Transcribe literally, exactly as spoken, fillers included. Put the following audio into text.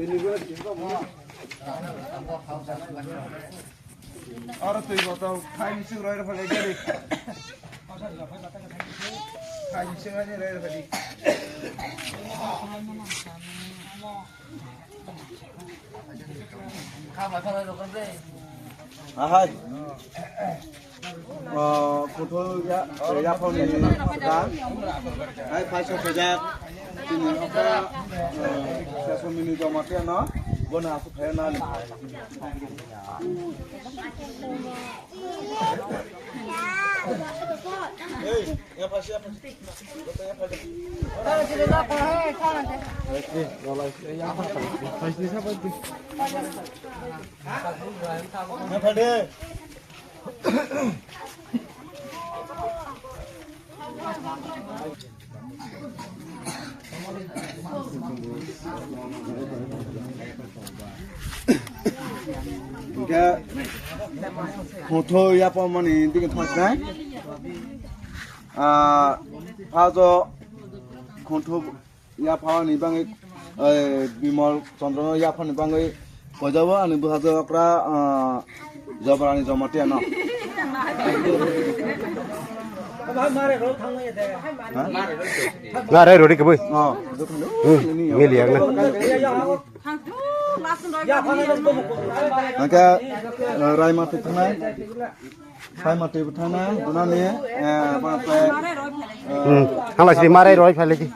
Oro twi botol, thaini swk roi rw phai gari. Thaini swk ani roi rw phai. Ahai. O, kuthul ya, yaphangni da. Hai, paisa phaijak. Tini okra, eh, session mini joma tiya no. Bona aku phai na ni. Ei, ya phaisa, ya phaisa. Hingke photo yapamani digi thosnai. Ah, phajo khonthok yaphani bangwi, eh, Bimal Chandra no yaphani bangwi koijabo ani bwsajwk okra, ah, Jobrani Jamatia no. Ha? Nare rori kebui. Oh, jokhon. Hmm, mili yang na. Angka, eh, Raima Twi thanai. Raima Twi thanai, Dunani, eh, bangke, eh, Hmm, hala sini marai roi phai lagi.